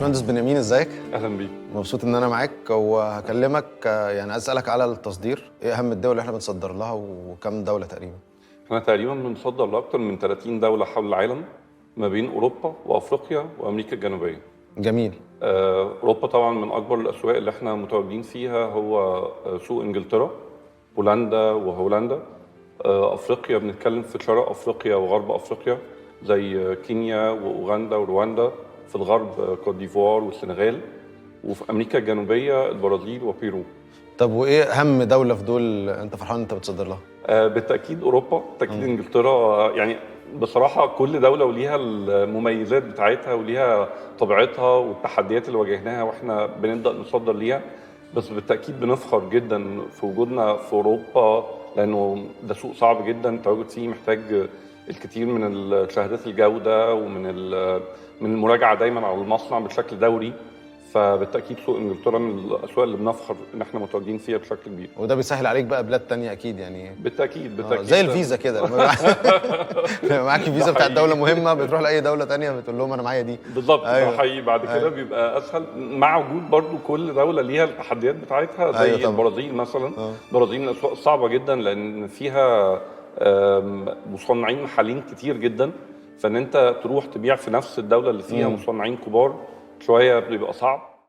باشمهندس بنيامين، ازيك؟ اهلا بيك. مبسوط ان انا معاك وهكلمك. يعني عايز اسالك على التصدير، ايه اهم الدول اللي احنا بنصدر لها وكم دولة تقريبا؟ احنا تقريبا بنصدر لاكثر من 30 دولة حول العالم، ما بين اوروبا وافريقيا وامريكا الجنوبيه. جميل. اوروبا طبعا من اكبر الاسواق اللي احنا متواجدين فيها هو سوق انجلترا، بولندا وهولندا. افريقيا بنتكلم في شرق افريقيا وغرب افريقيا زي كينيا واوغندا ورواندا، في الغرب كوت ديفوار والسنغال، وفي امريكا الجنوبية البرازيل وبيرو. طب وايه اهم دولة في دول انت فرحان انت بتصدر لها؟ بالتاكيد اوروبا، بالتاكيد انجلترا. يعني بصراحة كل دولة وليها المميزات بتاعتها وليها طبيعتها والتحديات اللي واجهناها واحنا بنبدا نصدر ليها، بس بالتاكيد بنفخر جدا في وجودنا في اوروبا لانه ده سوق صعب جدا التواجد فيه، محتاج الكثير من شهادات الجودة ومن من المراجعة دايما على المصنع بشكل دوري. فبالتاكيد سوق انجلترا من الاسواق اللي بنفخر ان احنا متواجدين فيها بشكل كبير. وده بيسهل عليك بقى بلاد تانية اكيد يعني. بالتاكيد بالتاكيد. زي الفيزا كده، لما معاك الفيزا بتاعت حقيقي. دولة مهمة بتروح لاي دولة تانية بتقول لهم انا معايا دي. بالظبط. ده حقيقي، بعد كده بيبقى اسهل، مع وجود برضو كل دولة ليها التحديات بتاعتها زي البرازيل مثلا. البرازيل من الاسواق الصعبة جدا لان فيها مصنعين محليين كتير جدا، فان انت تروح تبيع في نفس الدولة اللي فيها مصنعين كبار شوية بيبقى صعب.